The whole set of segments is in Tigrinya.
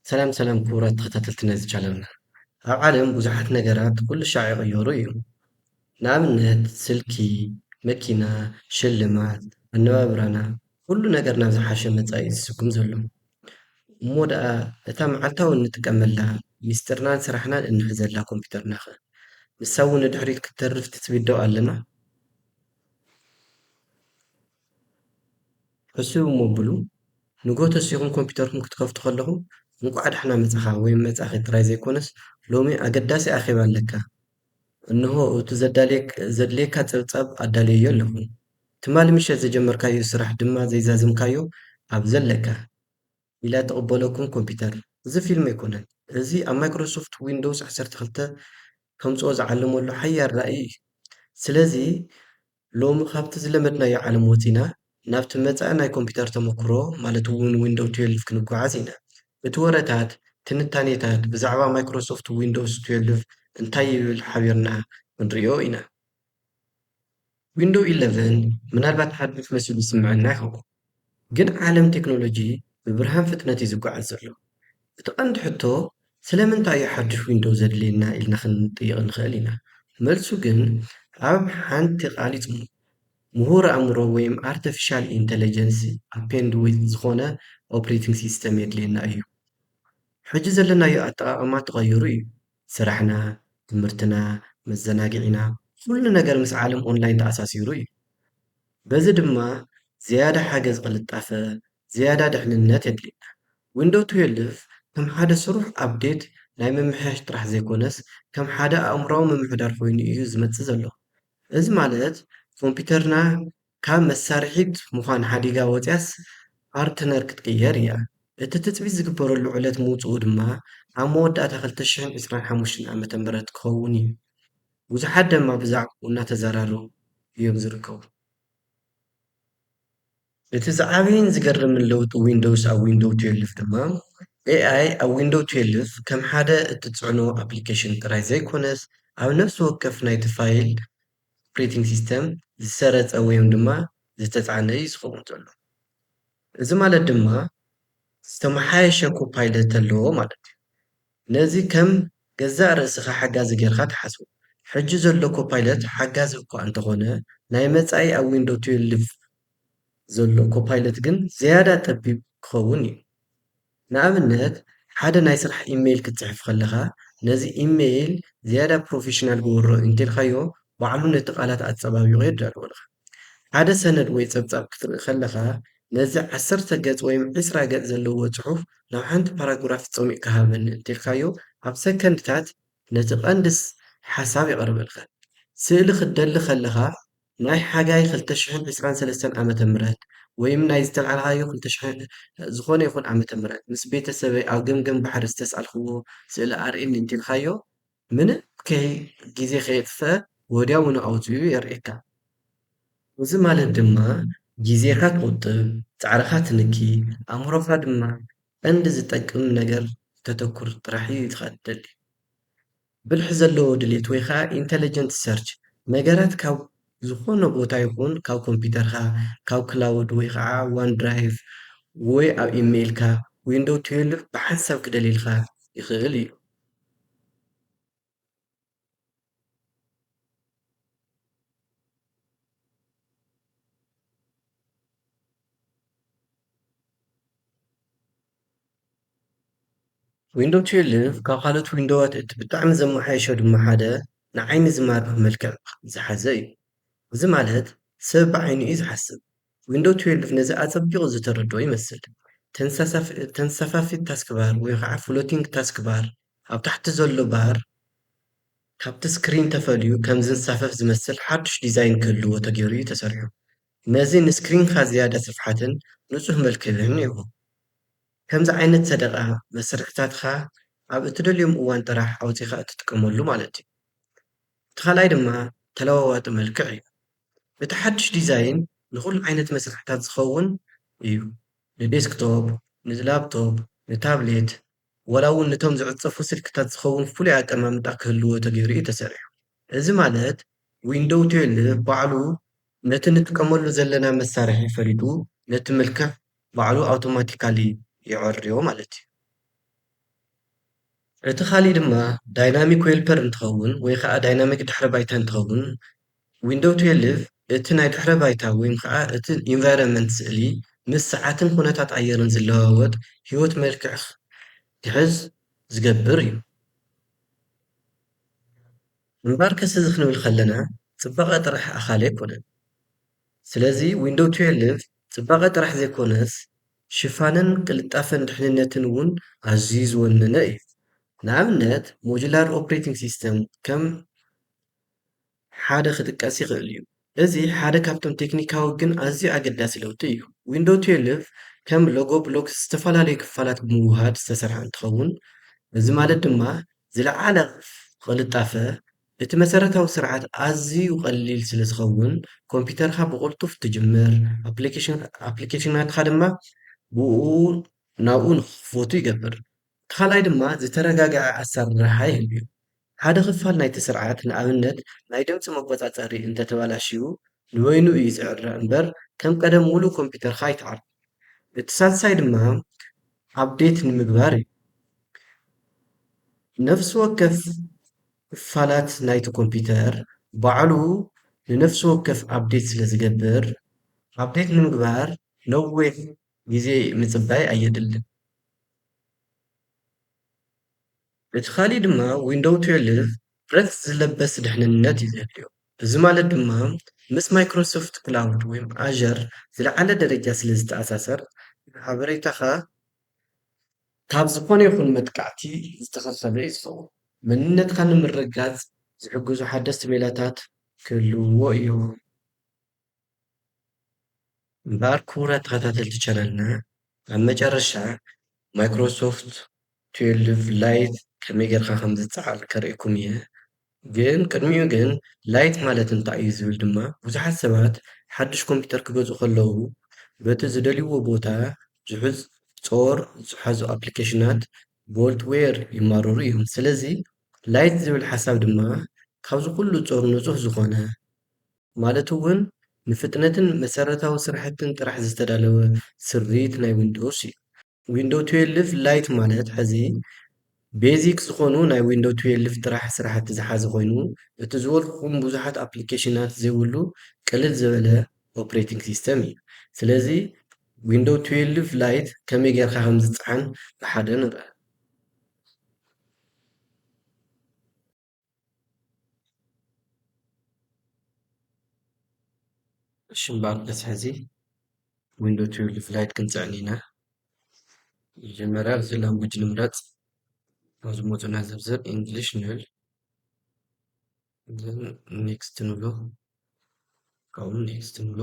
ሰላም ሰላም ክቡራት ተኸታተልቲ ናይዚ ቻነልና። ኣብ ዓለም ብዙሓት ነገራት ኩሉ ሻዕ ይቕየሩ እዮም። ንኣብነት ስልኪ፣ መኪና፣ ሽልማት፣ ኣነባብራና፣ ኩሉ ነገር ናብ ዝሓሸ መጻኢ እዩ ዝስጉም ዘሎ። እሞ ደኣ እታ መዓልታዊ እንጥቀመላ፣ ሚስጥርናን ስራሕናን እንሕዘላ ኮምፒተርናኸ? ንሳ እውን ንድሕሪት ክትተርፍ ትጽቢት ዶ ኣለና? ሕስብ እሞ ብሉ፣ ንግሆ ተሲኹም ኮምፒተርኩም ክትከፍቱ ከለኹም፣ "እንቋዕ ደሕና መጻኻ" ወይ "መጻኺ" ጥራይ ዘይኮነስ፣ "ሎሚ ኣገዳሲ ኣኼባ ኣለካ። እንሆ እቲ ዘዳልየክ-፣ ዘድልየካ ጸብጻብ ኣዳልየዮ ኣለኹ። ትማሊ ምሸት ዝጀመርካዮ ስራሕ ድማ ዘይዛዘምካዮ ኣብዚ ኣለካ" ኢላ ትቕበለኩም ኮምፒተር። እዚ ፊልም ኣይኮነን። እዚ ኣብ ማይክሮሶፍት ዊንዶውስ ዓሰርተ ክልተ ከምጽኦ ዝዓለመሉ ሓያል ራእይ እዩ። ስለዚ፣ ሎሚ ካብቲ ዝለመድናዮ ዓለም ወጺና፣ ናብቲ መጻኢ ናይ ኮምፒተር ተመክሮ፣ ማለት እውን ዊንዶው ትዌልቭ ክንጓዓዝ ኢና። እቲ ወረታት፣ ትንታኔታት ብዛዕባ ማይክሮሶፍት ዊንዶውስ ትዌልቭ እንታይ ይብል ሓቢርና ክንርእዮ ኢና። ዊንዶው ኢለቨን ምናልባት ሓድሽ መሲሉ ይስምዐና ይኸውን፣ ግን ዓለም ቴክኖሎጂ ብብርሃን ፍጥነት እዩ ዝጓዓዝ ዘሎ። እቲ ቀንዲ ሕቶ፣ ስለምንታይ እዩ ሓድሽ ዊንዶው ዘድልየና ኢልና ክንጥይቕ ንኽእል ኢና። መልሱ ግን ኣብ ሓንቲ ቃል ይጽሙ። ምሁር ኣእምሮ ወይም ኣርቲፊሻል ኢንተለጀንስ ኣፔንድዊት ዝኾነ ኦፕሬቲንግ ሲስተም የድልየና እዩ። ሕጂ ዘለናዮ ኣጠቓቕማ ተቐይሩ እዩ። ስራሕና፣ ትምህርትና፣ መዘናግዒና፣ ኩሉ ነገር ምስ ዓለም ኦንላይን ተኣሳሲሩ እዩ። በዚ ድማ ዝያዳ ሓገዝ ቅልጣፈ፣ ዝያዳ ድሕንነት የድልየና። ዊንዶው ትዌልቭ ከም ሓደ ስሩዕ ኣፕዴት ናይ ምምሕያሽ ጥራሕ ዘይኮነስ፣ ከም ሓደ ኣእምሮኣዊ ምምሕዳር ኮይኑ እዩ ዝመጽእ ዘሎ። እዚ ማለት ኮምፒተርና ካብ መሳርሒት ምዃን ሓዲጋ ወጺኣስ ፓርትነር ክትቅየር እያ። እቲ ትጽቢት ዝግበረሉ ዕለት ምውጽኡ ድማ ኣብ መወዳእታ ክልተ ሽሕን ዕስራን ሓሙሽተን ዓመተ ምህረት ክኸውን እዩ። ብዙሓት ድማ ብዛዕባኡ እናተዘራረቡ እዮም ዝርከቡ። እቲ ዝዓበየን ዝገርምን ለውጢ ዊንዶውስ ኣብ ዊንዶው ትዌልቭ ድማ፣ ኤኣይ ኣብ ዊንዶው ትዌልቭ ከም ሓደ እትጽዕኖ ኣፕሊኬሽን ጥራይ ዘይኮነስ፣ ኣብ ነፍሲ ወከፍ ናይቲ ፋይል ኦፕሬቲንግ ሲስተም ዝሰረጸ ወይም ድማ ዝተጻዕነ እዩ ዝኸውን ዘሎ። እዚ ማለት ድማ ዝተመሓየሸ ኮፓይለት ኣለዎ ማለት እዩ። ነዚ ከም ገዛእ ርእስኻ ሓጋዚ ጌርካ ትሓስቦ። ሕጂ ዘሎ ኮፓይለት ሓጋዚ እኳ እንተኾነ፣ ናይ መጻኢ ኣብ ዊንዶው ትዌልቭ ዘሎ ኮፓይለት ግን ዝያዳ ጠቢብ ክኸውን እዩ። ንኣብነት፣ ሓደ ናይ ስራሕ ኢሜይል ክትጽሕፍ ከለኻ፣ ነዚ ኢሜይል ዝያዳ ፕሮፌሽናል ግበሮ እንተልካዮ፣ ባዕሉ ነቲ ቃላት ኣጸባቢቑ የዳልወልካ። ሓደ ሰነድ ወይ ጸብጻብ ክትርኢ ከለኻ፣ ነዚ ዓሰርተ ገጽ ወይም ዕስራ ገጽ ዘለዎ ጽሑፍ ናብ ሓንቲ ፓራግራፍ ጸሚቕካ ሃበኒ እንተልካዮ፣ ኣብ ሰከንድታት ነቲ ቀንዲ ስ-፣ ሓሳብ የቕርበልካ። ስእሊ ክትደሊ ከለኻ፣ ናይ ሓጋይ ክልተ ሽሕን ዕስራን ሰለስተን ዓመተ ምህረት ወይም ናይ ዝተላዕልካዮ ክልተ ሽሕን ዝኾነ ይኹን ዓመተ ምህረት ምስ ቤተሰበይ ኣብ ገምገም ባሕሪ ዝተስኣልክዎ ስእሊ ኣርእየኒ እንተልካዮ፣ ምንም ከይ-፣ ግዜ ከየጥፈ ወዲያውኑ ኣውጺኡ የርእየካ። እዚ ማለት ድማ ግዜኻ ትቑጥብ፣ ጻዕርኻ ትንኪ፣ ኣእምሮኻ ድማ ቀንዲ ዝጠቅም ነገር ከተኩር ጥራሕ እዩ ኢኻ ትደሊ። ብልሒ ዘለዎ ድሌት ወይ ኸዓ ኢንተለጀንት ሰርች፣ ነገራት ካብ ዝኾነ ቦታ ይኹን ካብ ኮምፒተርካ፣ ካብ ክላውድ ወይ ኸዓ ዋን ድራይቭ ወይ ኣብ ኢሜይልካ፣ ዊንዶው ትዌልቭ ብሓንሳብ ክደልየልካ ይኽእል እዩ። ዊንዶው ትዌልቭ ካብ ካልኦት ዊንዶዋት እቲ ብጣዕሚ ዘመሓየሾ ድማ ሓደ ንዓይኒ ዝማርኽ መልክዕ ዝሓዘ እዩ። እዚ ማለት ሰብ ብዓይኑ እዩ ዝሓስብ። ዊንዶው ትዌልቭ ነዚ ኣጸቢቑ ዝተረድኦ ይመስል። ተንሳሳፍ-፣ ተንሳፋፊት ታስክ ባር ወይ ከዓ ፍሎቲንግ ታስክ ባር ኣብ ታሕቲ ዘሎ ባር ካብቲ ስክሪን ተፈልዩ ከም ዝንሳፈፍ ዝመስል ሓዱሽ ዲዛይን ክህልዎ ተገይሩ እዩ ተሰሪሑ። ነዚ ንስክሪንካ ዝያዳ ስፍሓትን ንጹህ መልክዕን ይህቦ። ከምዚ ዓይነት ሰደቓ መሳርሕታትካ ኣብ እትደልዮም እዋን ጥራሕ ኣውጺኻ እትጥቀመሉ ማለት እዩ። እቲ ካልኣይ ድማ ተለዋዋጢ መልክዕ እዩ። እቲ ሓድሽ ዲዛይን ንኹሉ ዓይነት መሳርሕታት ዝኸውን እዩ። ንዴስክቶፕ፣ ንላፕቶፕ፣ ንታብሌት፣ ዋላ እውን ነቶም ዝዕጸፉ ስልክታት ዝኸውን ፍሉይ ኣቀማምጣ ክህልዎ ተገይሩ እዩ ተሰሪሑ። እዚ ማለት ዊንዶው ትዌልቭ ባዕሉ ነቲ ንጥቀመሉ ዘለና መሳርሒ ፈሊጡ ነቲ መልክዕ ባዕሉ ኣውቶማቲካሊ የዐርዮ ማለት እዩ። እቲ ካልእ ድማ ዳይናሚክ ዌልፐር እንትኸውን ወይ ከዓ ዳይናሚክ ድሕረ ባይታ እንትኸውን፣ ዊንዶው ትዌልቭ እቲ ናይ ድሕረ ባይታ ወይም ከዓ እቲ ኢንቫይሮንመንት ስእሊ ምስ ሰዓትን ኩነታት ኣየርን ዝለዋወጥ ህይወት መልክዕ ክሕዝ ዝገብር እዩ። እምበኣርከስ እዚ ክንብል ከለና ፅባቐ ጥራሕ ኣኻሊ ኣይኮነን። ስለዚ ዊንዶው ትዌልቭ ፅባቐ ጥራሕ ዘይኮነስ ሽፋንን ቅልጣፈን ድሕንነትን እውን ኣዝዩ ዝወነነ እዩ። ንኣብነት ሞጁላር ኦፕሬቲንግ ሲስተም ከም ሓደ ክጥቀስ ይኽእል እዩ። እዚ ሓደ ካብቶም ቴክኒካዊ ግን ኣዝዩ ኣገዳሲ ለውጢ እዩ። ዊንዶው ትዌልቭ ከም ሎጎ ብሎክስ ዝተፈላለዩ ክፋላት ብምውሃድ ዝተሰርሐ እንትኸውን፣ እዚ ማለት ድማ ዝለዓለ ቅልጣፈ፣ እቲ መሰረታዊ ስርዓት ኣዝዩ ቀሊል ስለ ዝኸውን ኮምፒውተርካ ብቕልጡፍ ትጅምር፣ ኣፕሊኬሽን ኣፕሊኬሽናትካ ድማ ብኡ ናብኡ ንክኽፈቱ ይገብር። እቲ ካልኣይ ድማ ዝተረጋግዐ ኣሰራርሓ ይህብ እዩ። ሓደ ክፋል ናይቲ ስርዓት ንኣብነት ናይ ድምፂ መቆፃፀሪ እንተተባላሽዩ ንበይኑ እዩ ዝዕረ እምበር ከም ቀደም ሙሉእ ኮምፒውተርካ ኣይትዓርር። እቲ ሳልሳይ ድማ ኣፕዴት ንምግባር እዩ። ነፍሲ ወከፍ ክፋላት ናይቲ ኮምፒውተር ባዕሉ ንነፍሲ ወከፍ ኣፕዴት ስለ ዝገብር ኣፕዴት ንምግባር ነዊሕ ግዜ ምፅባይ ኣየድልን። እቲ ካልእ ድማ ዊንዶው ትዌልቭ ብረት ዝለበስ ድሕንነት እዩ ዘድልዮ። እዚ ማለት ድማ ምስ ማይክሮሶፍት ክላውድ ወይም ኣዘር ዝለዓለ ደረጃ ስለ ዝተኣሳሰር ሓበሬታኻ ካብ ዝኾነ ይኹን መጥቃዕቲ ዝተኸልኸለ እዩ ዝኸውን። መንነትካ ንምርግጋፅ ዝሕግዙ ሓደስቲ ሜላታት ክህልውዎ እዮም። እምበኣር ክቡራት ተኸታተልቲ ቻናልና ኣብ መጨረሻ ማይክሮሶፍት ትዌልቭ ላይት ከመይ ጌርካ ከም ዝፀዓር ከርእየኩም እየ። ግን ቅድሚኡ ግን ላይት ማለት እንታይ እዩ ዝብል ድማ ብዙሓት ሰባት ሓድሽ ኮምፒውተር ክገዝኡ ከለዉ በቲ ዝደልይዎ ቦታ ዝሕዝ ጾር ዝሓዙ ኣፕሊኬሽናት ቦልትዌር ይማረሩ እዮም። ስለዚ ላይት ዝብል ሓሳብ ድማ ካብዚ ኩሉ ጾር ንጹህ ዝኾነ ማለት እውን ንፍጥነትን መሰረታዊ ስራሕትን ጥራሕ ዝተዳለወ ስሪት ናይ ዊንዶውስ እዩ። ዊንዶው ትዌልቭ ላይት ማለት ሕዚ ቤዚክ ዝኾኑ ናይ ዊንዶው ትዌልቭ ጥራሕ ስራሕቲ ዝሓዘ ኮይኑ እቲ ዝበልኩኹም ብዙሓት ኣፕሊኬሽናት ዘይብሉ ቅልል ዝበለ ኦፕሬቲንግ ሲስተም እዩ። ስለዚ ዊንዶው ትዌልቭ ላይት ከመይ ጌርካ ከም ዝፀዓን ብሓደ ንርአ። እሺ እምበኣር በዚ ሕዚ ዊንዶው ትዌልቭ ላይት ክንፅዕን ኢና። መጀመርያ እዚ ላንጉጅ ንምረፅ። ኣብዚ መፁና ዝርዝር ኢንግሊሽ ንብል። ዘን ኔክስት ንብሎ። ካብኡ ኔክስት ንብሎ።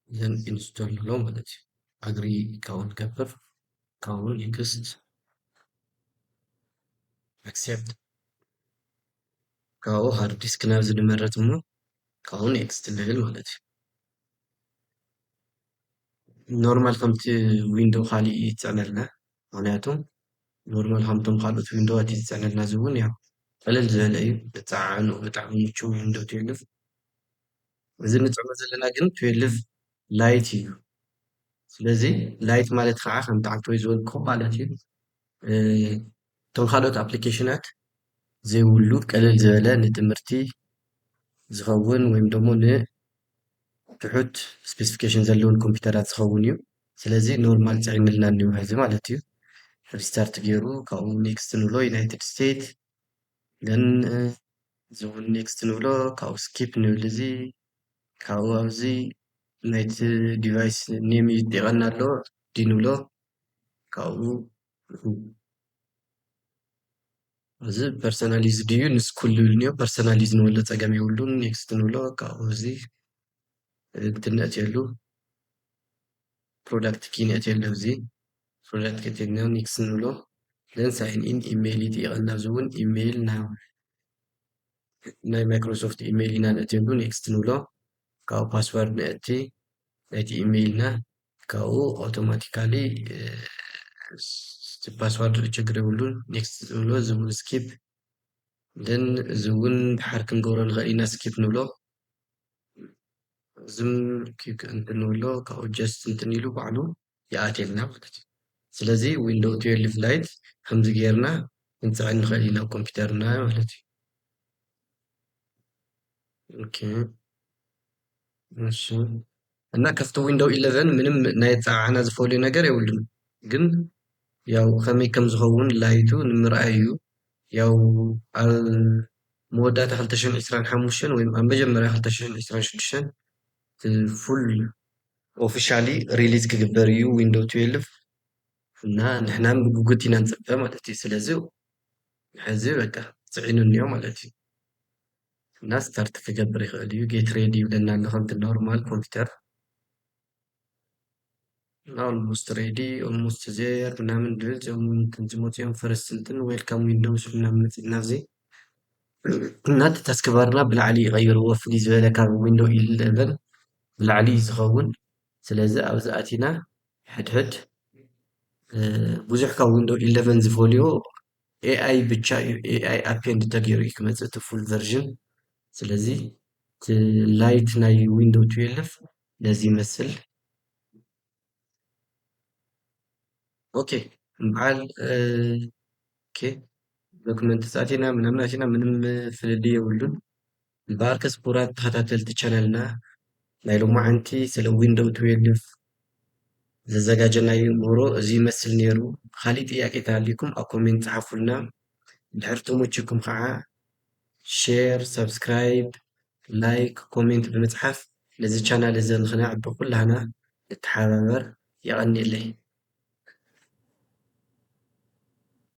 ዘን ኢንስቶል ንብሎ ማለት እዩ። ኣግሪ ካብኡ ንገብር። ካብኡ ኔክስት ኣክሴፕት። ካብኡ ሃርድ ዲስክ ናብዚ ንመረፅ እሞ ካብኡ ኔክስት ንብል ማለት እዩ። ኖርማል ከምቲ ዊንዶው ካሊእ ይፅዕነልና። ምክንያቱ ኖርማል ከምቶም ካልኦት ዊንዶዋት እዩ ዝፅዕነልና። እዚ እውን ያው ቀለል ዝበለ እዩ። ብፃዕኑ ብጣዕሚ ምቹው ዊንዶው ትዌልቭ። እዚ ንፅዕኖ ዘለና ግን ትዌልቭ ላይት እዩ። ስለዚ ላይት ማለት ከዓ ከምቲ ዓንተወይ ዝበልኩኹም ማለት እዩ። እቶም ካልኦት ኣፕሊኬሽናት ዘይብሉ ቀለል ዝበለ ንትምህርቲ ዝኸውን ወይም ደግሞ ንትሑት ስፔሲፊኬሽን ዘለውን ኮምፒውተራት ዝኸውን እዩ። ስለዚ ኖርማል ፅዒንልና እኒሆ ሕዚ ማለት እዩ። ሪስታርት ገይሩ ካብኡ ኔክስት ንብሎ ዩናይትድ ስቴትስ ደን እዚ እውን ኔክስት ንብሎ ካብኡ ስኪፕ ንብል እዚ ካብኡ ኣብዚ ናይቲ ዲቫይስ ኔም ይጠቀና ኣሎ ዲ ንብሎ ካብኡ እዚ ፐርሰናል ዩዝ ድዩ ንስኩል ዝብል እኒኦ ፐርሰናል ዩዝ ንበሎ ፀገም የብሉን ኔክስት ንብሎ ካብኡ እዚ እንትን ነእትየሉ ፕሮዳክት ኪ ነእትየሉ እዚ ፕሮዳክት ኪ ነእትየሉ ኔክስት ንብሎ ዘን ሳይን ኢን ኢሜይል ይጥይቐና ኣብዚ እውን ኢሜይል ናብ ናይ ማይክሮሶፍት ኢሜይል ኢና ነእትየሉ ኔክስት ንብሎ ካብኡ ፓስዋርድ ነእቲ ናይቲ ኢሜይልና ካብኡ ኣውቶማቲካሊ ፓስዋርድ ችግር የብሉን ኔክስት ንብሎ እዚ እውን ስኪፕ ደን እዚ እውን ድሓር ክንገብሮ ንኽእል ኢና ስኪፕ ንብሎ ዝም ኪክ እንትን ንብሎ ካብኡ ጀስት እንትን ኢሉ ባዕሉ ይኣትየልና ማለት እዩ ስለዚ ዊንዶው ትዌልቭ ላይት ከምዚ ጌርና ክንፅዕን ንኽእል ኢና ኮምፒውተርና ማለት እዩ። ኦኬ፣ እሺ። እና ካብቲ ዊንዶው ኢለቨን ምንም ናይ ኣፀዓዕና ዝፈልዮ ነገር የብሉን። ግን ያው ከመይ ከም ዝኸውን ላይቱ ንምርኣይ እዩ። ያው ኣብ መወዳእታ ክልተ ሽሕን ዕስራን ሓሙሽተን ወይም ኣብ መጀመርያ ክልተ ሽሕን ዕስራን ሽዱሽተን ፉል ኦፊሻሊ ሪሊዝ ክግበር እዩ ዊንዶው ትዌልቭ። እና ንሕና ብጉጉት ኢና ንፅበ ማለት እዩ። ስለዚ ሕዚ በቃ ፅዒኑ እኒኦ ማለት እዩ። እና ስታርት ክገብር ይኽእል እዩ። ጌት ሬዲ ይብለና ኣሎ ከምቲ ኖርማል ኮምፒውተር። ኦልሞስት ሬዲ፣ ኦልሞስት ዜር ምናምን ድብል እዚኦም እንትን ዝመፅኦም ፈረስት እንትን ዌልካም ዊንዶውስ ምናምን መፂእና ኣብዚ። እና እቲ ታስክባርና ብላዕሊ ይቐይርዎ፣ ፍልይ ዝበለ ካብ ዊንዶው ኢለቨን ብላዕሊ እዩ ዝኸውን። ስለዚ ኣብዚ ኣቲና ሕድሕድ ብዙሕ ካብ ዊንዶው ኢለቨን ዝፈልዮ ኤኣይ ብቻ እዩ። ኤኣይ ኣፔንድ ተገይሩ እዩ ክመፅእ እቲ ፉል ቨርዥን። ስለዚ እቲ ላይት ናይ ዊንዶው ትዌልቭ ነዚ ይመስል። ኦኬ፣ በዓል ኦኬ፣ ዶክመንት ኣቲና ምናምን ኣቲና ምንም ፍልልይ የብሉን። እምበኣር ክቡራት ተኸታተልቲ ቻናልና ናይ ሎማዓንቲ ስለ ዊንዶው ትዌልቭ ዘዘጋጀናዮ ምህሮ እዚ ይመስል ነይሩ። ካሊእ ጥያቄ ተሃልዩኩም ኣብ ኮሜንት ጸሓፉልና። ድሕር ተመችኩም ከዓ ሼር፣ ሰብስክራይብ፣ ላይክ፣ ኮሜንት ብምጽሓፍ ነዚ ቻናል እዚ ንኽነዕቢ ኩላህና ንተሓባበር። የቐንየለይ።